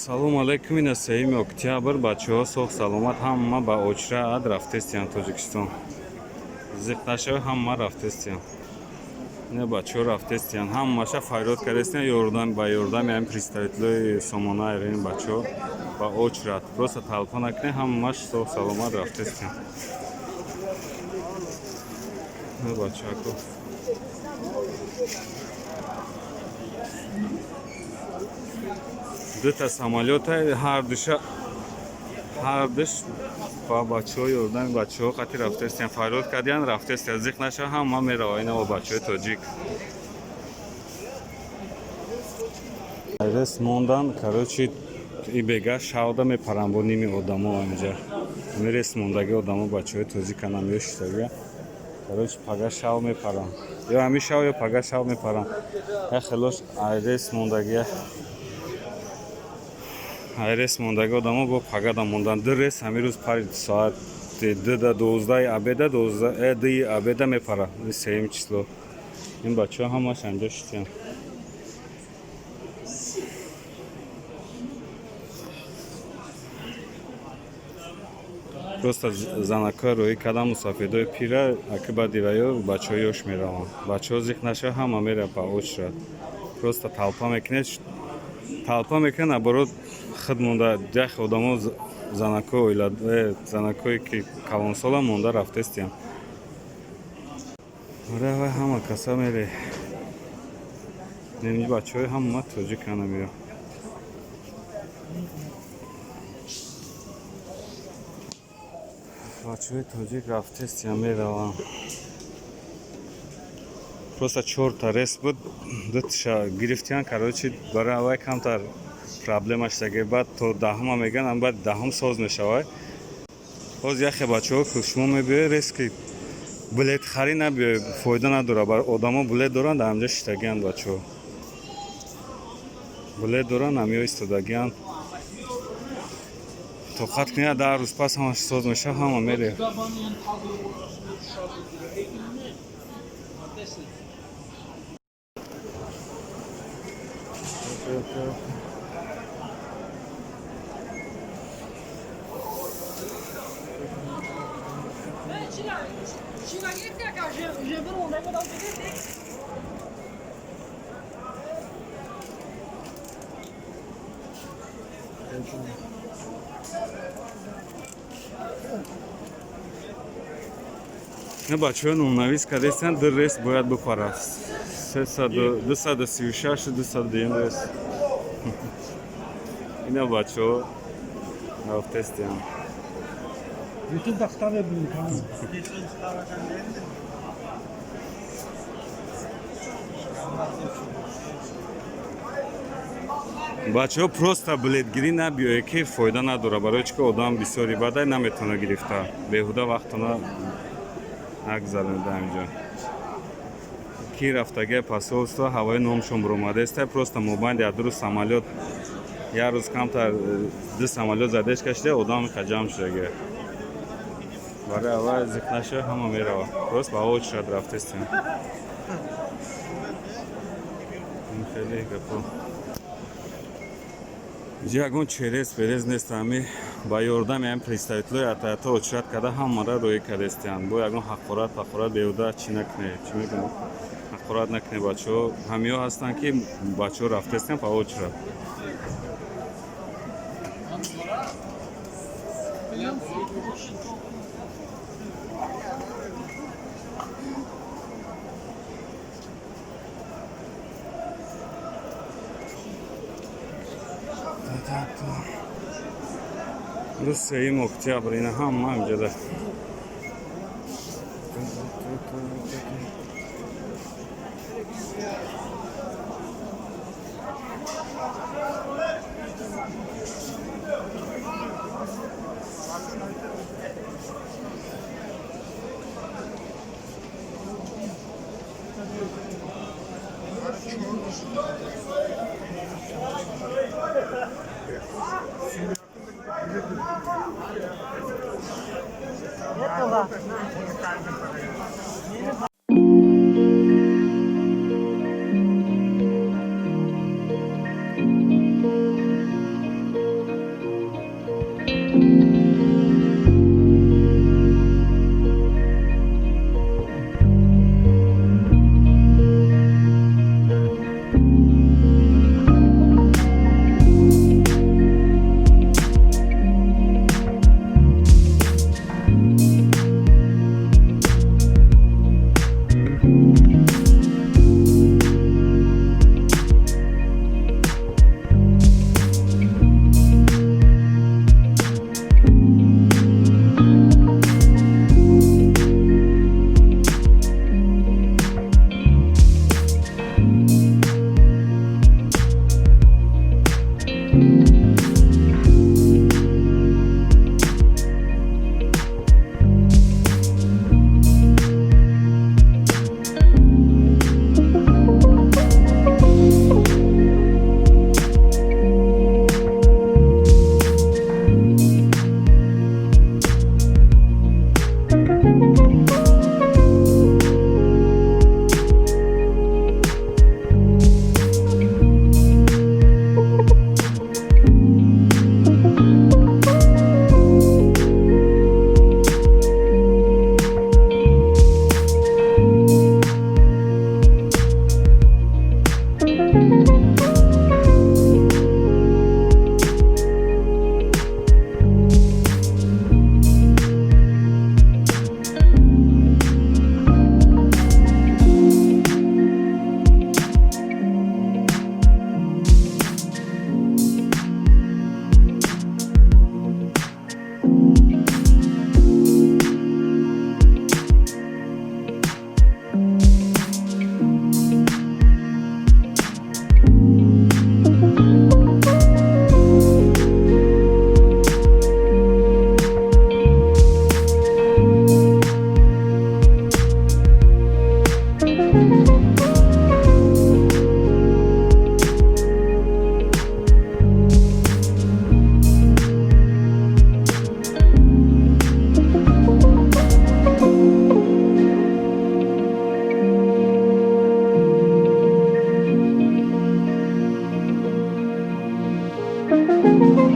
Салом алейкум, ина 3 октябр, бачаҳо соғ саломат, ҳама ба очрат рафтестиян Тоҷикистон. Зиқ нашавӣ, ҳама рафтестиян. Ина бачаҳо рафтестиян, ҳамаша фарёд кардестиян, ёрдам ба ёрдами ҳамин представителои Сомона Айрин бачаҳо ба очрат. Просто толпа накунед, ҳамаш соғ саломат рафтестиян. Ина бачаҳако. Дута самолёта ҳардуша ҳардуш ба бачаҳо ёрдами бачаҳо қати рафтестиян, фарёд кардиян, рафтестиян, зиқ наша, ҳама мерава, ина бо бачаҳои тоҷик. Рес мондан, короче, и бега шавда мепаранд бо ними одамо инҷа. Ами рес мондаги одамо бачаҳои тоҷиканам ёшитага. Короче, пага шав мепаранд. Ё ҳами шав, ё пага шав мепаранд. Я хелош айрес мондагия айрес мондаги одамо бо пагада мондан. Ду рес ҳамин рӯз парид, соат дуда 12-аи обеда, 12-и обеда мепара, сеюм число. Ин бачаҳо ҳамаш анҷо шитиян. Просто занакҳои роҳӣ кардам, мусафедои пира, аки баъди ваё бачаҳо ёш мераванд. Бачаҳо зиқ наша, ҳама мера ба очрат. Просто толпа мекунед, толпа мекунед, наоборот, худ монда, яхе одамо занакҳои оила, занакҳое ки калонсола монда рафтестиян. Ора вай ҳама каса мере. Неми бачаҳои ҳама тоҷикана меё. Бачаҳои тоҷик рафтестиян, мераванд. Просто чорта рейс буд, дуташа гирифтиян, короче, барои аввай камтар проблема шудаги, баъд то 10-ума мегӯянд, баъд 10-ум соз мешавад. Боз яхе бачаҳо, ки шумо мебиёед, рейс ки билетхарӣ набиёед, фоида надорад. Бар одамо билет доранд, дар ҳамҷо шиштагианд бачаҳо. Билет доранд, ҳамиё истодагианд. Тоқат кунед, 10 рӯз пас ҳамаш соз мешавад, ҳама мерем. Не, бачаҳо номнавис кардестиян, ду рейс бояд бипарад. 236, 202 рейс. Ина бачаҳо рафтестиян. Bütün daktar bin tamam. Бачаҳо, просто билетгирӣ набиёед, ки фоида надорад, барои чӣ ки одам бисёри бадай наметавона гирифта. Беҳуда вақтона нагзаронида ҳаминҷо. Ки рафтагия посольство, ҳавои номшон буромадаеста, просто мобайни як ду рӯз самолёт, як рӯз камтар, ду самолёт задеш кашида, одам ҷамъ шудагия. Барои аввал зиқ нашава, ҳама мерава. Просто ба очрат рафтестем. Ин хеле гапо. Инҷа ягон через ферез нест, ҳами ба ёрдами ҳамин представителои атаята очрат карда, ҳамаро роҳӣ кардестиянд. Бо ягон ҳақорат пақорат беҳуда чӣ накунед, чӣ мегӯям, ҳақорат накунед, бачаҳо. Ҳамиҳо ҳастанд, ки бачаҳо рафтестиянд ба очрат. Рӯз 3 октябр, ина ҳама ҳамҷода. Мекунем.